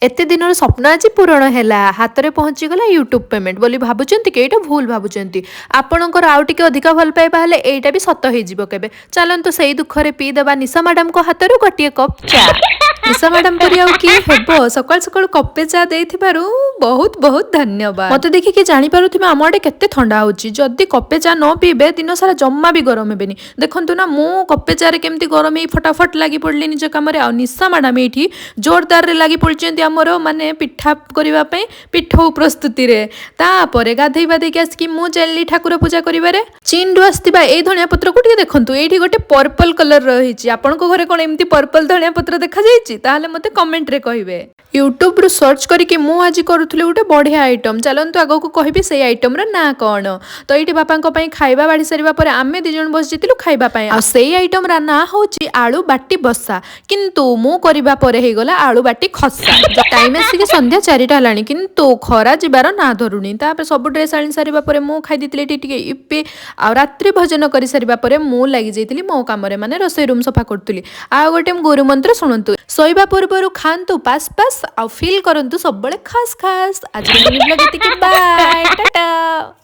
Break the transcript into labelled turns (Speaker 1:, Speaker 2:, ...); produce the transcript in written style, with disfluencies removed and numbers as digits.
Speaker 1: ଏତେ ଦିନର ସ୍ୱପ୍ନ ଆଜି ପୂରଣ ହେଲା, ହାତରେ ପହଞ୍ଚିଗଲା ୟୁଟ୍ୟୁବ୍ ପେମେଣ୍ଟ ବୋଲି ଭାବୁଛନ୍ତି କି? ଏଇଟା ଭୁଲ ଭାବୁଛନ୍ତି। ଆପଣଙ୍କର ଆଉ ଟିକେ ଅଧିକା ଭଲ ପାଇବା ହେଲେ ଏଇଟା ବି ସତ ହେଇଯିବ କେବେ। ଚାଲନ୍ତୁ, ସେଇ ଦୁଃଖରେ ପିଇଦେବା ନିଶା ମ୍ୟାଡ଼ାମଙ୍କ ହାତରୁ ଗୋଟିଏ କପ୍ ଚା। ନିଶା ମ୍ୟାଡ଼ାମ ପରି ଆଉ କିଏ ହେବ? ସକାଳୁ ସକାଳୁ କପେ ଚା ଦେଇଥିବାରୁ ବହୁତ ବହୁତ ଧନ୍ୟବାଦ। ମତେ ଦେଖିକି ଜାଣିପାରୁଥିବେ ଆମ ଆଡ଼େ କେତେ ଥଣ୍ଡା ହଉଛି। ଯଦି କପେ ଚା ନ ପିଇବେ, ଦିନ ସାରା ଜମା ବି ଗରମ ହେବେନି। ଦେଖନ୍ତୁ ନା, ମୁଁ କପେ ଚାରେ କେମିତି ଗରମ ହେଇ ଫଟାଫଟ ଲାଗି ପଡ଼ିଲି ନିଜ କାମରେ। ଆଉ ନିଶା ମ୍ୟାଡ଼ାମ ଏଇଠି ଜୋରଦାରରେ ଲାଗି ପଡ଼ିଛନ୍ତି ଆମର ମାନେ ପିଠା କରିବା ପାଇଁ ପିଠଉ ପ୍ରସ୍ତୁତିରେ। ତାପରେ ଗାଧେଇ ବାଧେଇକି ଆସିକି ମୁଁ ଚାଲିଲି ଠାକୁର ପୂଜା କରିବାରେ। ଚୀନରୁ ଆସିଥିବା ଏଇ ଧଣିଆ ପତ୍ରକୁ ଟିକେ ଦେଖନ୍ତୁ। ଏଇଠି ଗୋଟେ ପର୍ପଲ କଲର ରହିଛି। ଆପଣଙ୍କ ଘରେ କଣ ଏମିତି ପର୍ପଲ ଧଣିଆ ପତ୍ର ଦେଖାଯାଇଛି? ତାହେଲେ ମତେ କମେଣ୍ଟରେ କହିବେ। ୟୁଟ୍ୟୁବରୁ ସର୍ଚ୍ଚ କରିକି ମୁଁ ଆଜି କରୁଥିଲି ଗୋଟେ ବଢ଼ିଆ ଆଇଟମ୍। ଚାଲନ୍ତୁ, ଆଗକୁ କହିବି ସେଇ ଆଇଟମ୍ର ନାଁ କ'ଣ। ତ ଏଇଠି ବାପାଙ୍କ ପାଇଁ ଖାଇବା ବାଢ଼ି ସାରିବା ପରେ ଆମେ ଦି ଜଣ ବସିଯାଇଥିଲୁ ଖାଇବା ପାଇଁ। ଆଉ ସେଇ ଆଇଟମ୍ର ନାଁ ହେଉଛି ଆଳୁ ବାଟି ବସା। କିନ୍ତୁ ମୁଁ କରିବା ପରେ ହେଇଗଲା ଆଳୁ ବାଟି ଖସା। ଟାଇମ୍ ଆସିକି ସନ୍ଧ୍ୟା 4ଟା ହେଲାଣି, କିନ୍ତୁ ଖରା ଯିବାର ନାଁ ଧରୁନି। ତାପରେ ସବୁ ଡ୍ରେସ୍ ଆଣି ସାରିବା ପରେ ମୁଁ ଖାଇ ଦେଇଥିଲି ଏଠି ଟିକେ ଇପି। ଆଉ ରାତ୍ରି ଭୋଜନ କରିସାରିବା ପରେ ମୁଁ ଲାଗିଯାଇଥିଲି ମୋ କାମରେ, ମାନେ ରୋଷେଇ ରୁମ୍ ସଫା କରୁଥିଲି। ଆଉ ଗୋଟେ ଗୁରୁ ମନ୍ତ୍ର ଶୁଣନ୍ତୁ। ଶୋଇବା ପୂର୍ବରୁ ଖାଆନ୍ତୁ ପାସ୍ ପାସ୍, ଆଉ ଫିଲ୍ କରନ୍ତୁ ସବୁବେଳେ ଖାସ୍ ଖାସ୍। ଆଜି ମିନି ବ୍ଲଗ ଏତିକି। ବାଏ, ଟାଟା।